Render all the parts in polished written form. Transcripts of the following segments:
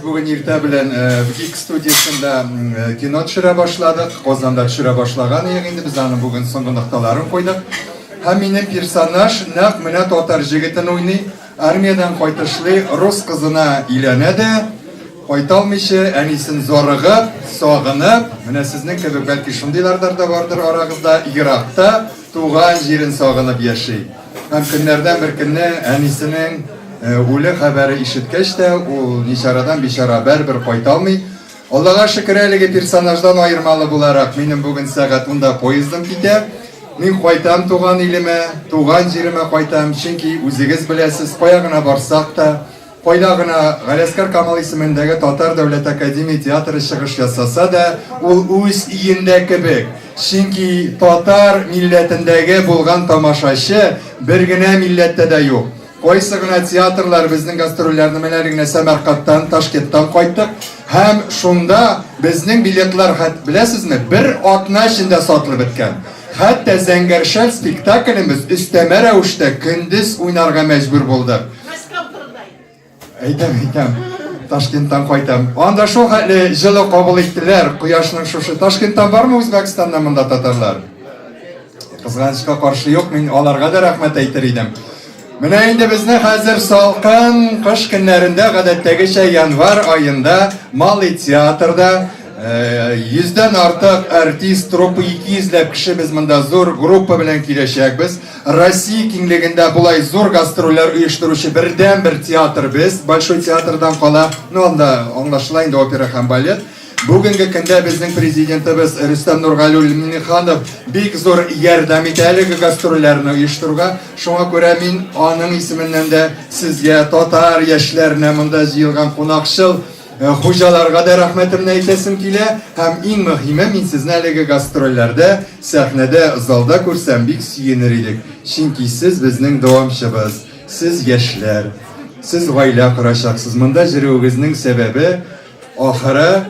Без бүген иртә белән ВГИК студиясендә кино төшерә башладык. Казанда төшерә башлаган идек инде, без аның бүген соңгы нокталарын куйдык. Һәм минем персонаж нәкъ менә татар җегетен уйный. Армиядән кайтышлый рус кызына өйләнә дә, кайта алмыйча, әнисен зарыгып, сагынып, менә сезнең кебек бәлки шундыйлардар да бардыр арагызда, еракта туган җирен сагынып яши. Һәм көннәрдән бер көнне әнисенең үле хәбәре ишеткәч тә, ул ничарадан бичара бәрбер кайта алмый. Аллага шөкер, әлеге персонаждан аермалы буларак, минем бүген сәгать унда поездым китә. Мин кайтам туган илемә, туган җиремә кайтам, чөнки үзегез беләсез, кая гына барсак та, кайда гына Галиәсгар Камал исемендәге Татар дәүләт академия театры чыгыш ясаса да, ул үз өендә кебек. Чөнки татар милләтендәге булган тамашачы бер генә милләттә дә юк. Кайсы гына театрлар безнең гастрольләрне менә әле генә Сәмәркандтан, Ташкенттан кайттык. Һәм шунда безнең билетлар, хәт, беләсезме, бер атна эчендә сатылып беткән. Хәтта Зәңгәр шәл спектаклен без өстәмә рәвештә көндез уйнарга мәҗбүр булдык. Мәскәү турында әйт. Әйтәм, әйтәм. Ташкенттан кайтам. Анда шул хәтле җылы кабул иттеләр. Кояшның шушы. Ташкенттан бармы Үзбәкстаннан монда татарлар? Кызганычка каршы юк, мин аларга да рәхмәт әйтер идем. Менә инде безне хәзер салкын кыш көннәрендә гадәттәгечә январь аенда Малый театрда э, йөздән артык артист, труппа 200 ләп кеше без монда зур группа белән киләчәкбез. Россия киңлегендә болай зур гастрольләр оештыручы бердәнбер театр без, Большой театрдан кала. Ну, анда аңлашыла инде опера һәм балет. Бүгенге көндә безнең президентыбыз Рөстәм Нургалиуллин Миңнеханов бик зур ярдәм итә әлеге гастрольләрне оештыруга. Шуңа күрә мин аның исеменнән дә сезгә, татар яшьләренә, монда җыелган кунакчыл э, хуҗаларга да рәхмәтемне әйтәсем килә. Һәм иң мөһиме, мин сезне әлеге гастрольләрдә, сәхнәдә, залда күрсәм, бик сөенер идек. Чөнки сез безнең дәвамчыбыз, сез яшьләр, сез гаилә корачаксыз. Монда җөрүегезнең сәбәбе Ахыры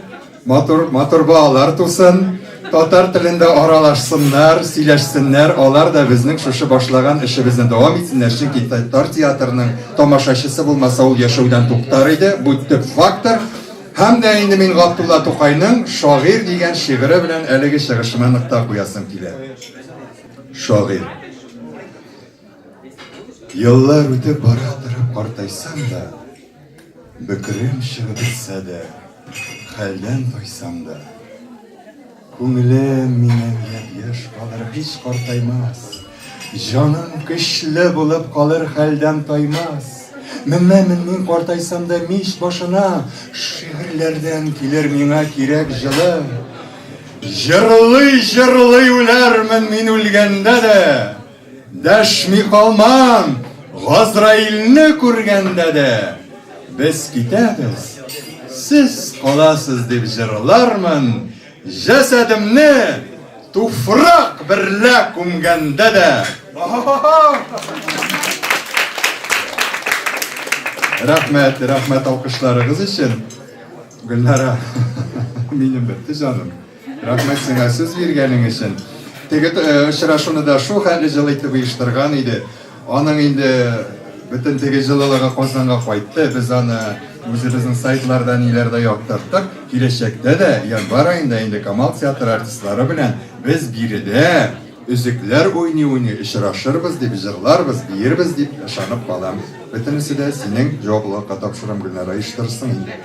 матур, матур балалар тусын, татар телендә аралашсыннар, сөйләшсеннәр, алар да безнең шушы башлаган эшебезне дәвам итсеннәр, чөнки татар театрының тамашачысы булмаса, ул яшәүдән туктар иде, бу төп фактор. Һәм дә инде мин Габдулла Тукайның Шагыйрь дигән шигыре белән әлеге чыгышыма нокта куясым килә. Шагыйрь. Еллар үтеп бара торып картайсам да, Бөкрем чыгып бетсә дә, хәлдән тайсам да, Күңелем минем япь-яшь калыр, һич картаймас. Җаным көчле булып калыр, хәлдән таймас. Менмәмен мин картайсам да мич башына, Шигырьләрдән килер миңа кирәк җылы. Җырлый-җырлый үләрмен мин үлгәндә дә, Дәшми калмам, Газраилне күргәндә дә, Без китәбез, сез каласыз дип җырлармын, Җәсәдемне туфрак берлә күмгәндә дә. Рәхмәт, рәхмәт алкышларыгыз өчен. Гөлнара, минем бетте җаным. Рәхмәт сиңа сүз биргәнең өчен. Теге э, очрашуны да шул хәтле җылы итеп оештырган иде. Аның инде бөтен теге җылылыгы Казанга кайтты. Без аны үзебезнең сайтларда, ниләрдә яктырттык. Киләчәктә дә январь аенда инде Камал театры артистлары белән без биредә өзекләр уйный-уйный очрашырбыз дип, җырларбыз, биербез дип ышанып калам. Бөтенесе дә синең җаваплылыкка тапшырам, Гөлнара, оештырырсың инде.